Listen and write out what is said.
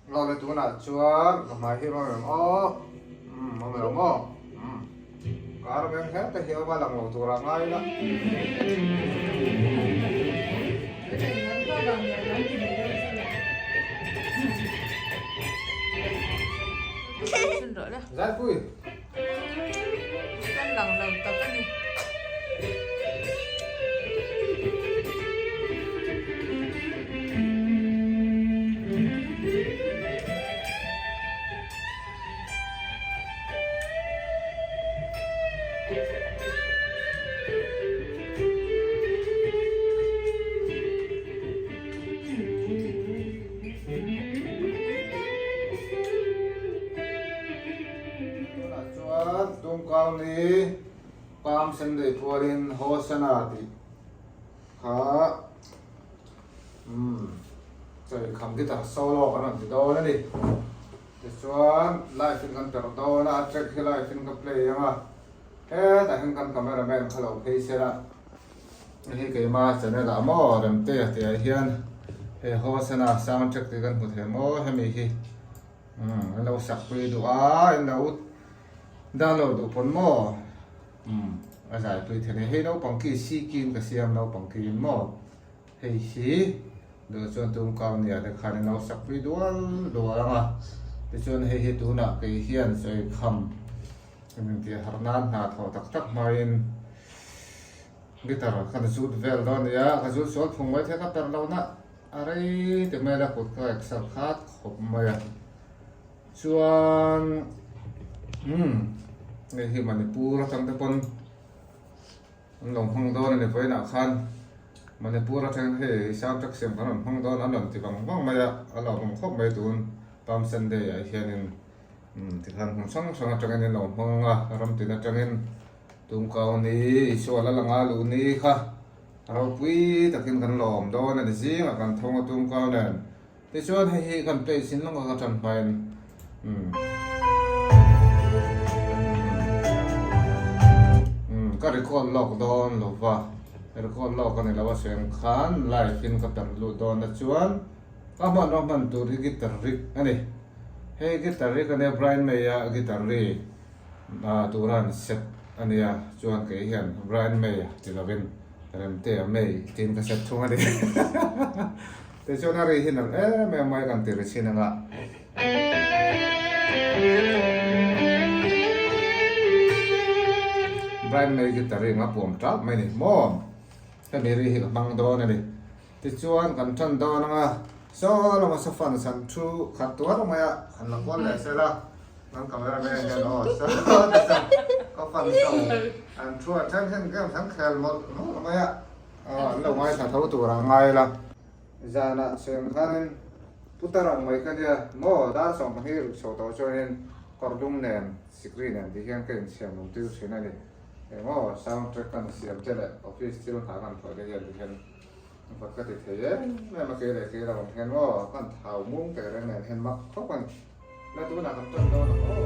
Lawle tunah chuan ka hmai hi awm em aw umm awm lo maw umm kar veng hle te hi awm a lang lo tur ah ngai ila. Zaipui. Kan lang lo tak a ni. Tunah chuan Tumkau ni Palm Sunday pualin Hosanna tih kha umm chawi kham guitar solo kan rawn ti dawn a ni. Tichuan live in kan perh dawn a, a track hi live in ka play ang a, hetah hian kan camera man kha lo phei se la. Hei keima channel ah maw Remtea tih ah hian hei Hosanna sound track tih kan hmu thei maw hemi hi. Umm an lo sak pui duh a, an lo download duh pawn maw umm a zai pui thei a ni. Hei naupang ki si kin ka siam naupang ki in maw hei hi duh chuan tum kau nia te khan an lo sak pui dual dual ang a. Tichuan hei hi tunah kei hian sawi kham engtih harh nan hna thawh tak tak hmain guitar khan zut vel dawn a ni a, ka zut sual phung mai thei ka perh lo na. A rei te mai la kut ka exer khat khawp mai a, chuan umm hei hi Manipur atang te pawn an lo hmang dawn a ni vawiinah khan Manipur atangin hei sound track siam kan rawn hmang dawn an rawn ti vang vang mai a, a lo hmang khawp mai tun Palm Sunday ah hianin umm tikhan hmun hrang hrang atangin an lo hmang a, ram tin atangin Tumkau ni Isua la langa luh ni kha. Ropui takin kan lawm dawn a ni zingah kan thawng a tum kau nen. Tichuan hei hi kan play chin lawng ka tan hmain umm umm ka record lawk dawn lo va, record lawk a ni lo a sawi khan live in ka perh lut dawn a chuan ka hmanraw hman tur hi guitar rig a ni. Hei guitar rig a nia Brian May a guitar ri Turan set a nia chuan kei hian Brian May ti lovin Remtea May tiin ka set thung a ni. Tichuan a ri hi nalh em em mai kan ti ri chhin anga. Brian May guitar ring a puam tap mai ni maw? Hemi ri hi ka hmang dawn a ni. Tichuan kan tan dawn anga saw lama sofa na san thu khat tuar mai a han la kual leh sela kan camera man hian aw saw tichuan ka fan saw an thu a then hian games an khel mawlh mawlh mai a aw an lo ngaithla tho tur ah ngai la. Zanah seng khanin putar ang mai kha nia maw dar 12 ruk chho tawh chuanin kawr dum nen sikri nen ti hian ka insiam lung tir thin a ni. Engmaw sound track kan siam te leh office thil hna kan thawh te hian ti hian Vat ka ti thei em em a kei leh kei lo ang hian maw kan thau mung teh reng nen hian mak khawp a ni. La tunah kan tan dawn ang aw.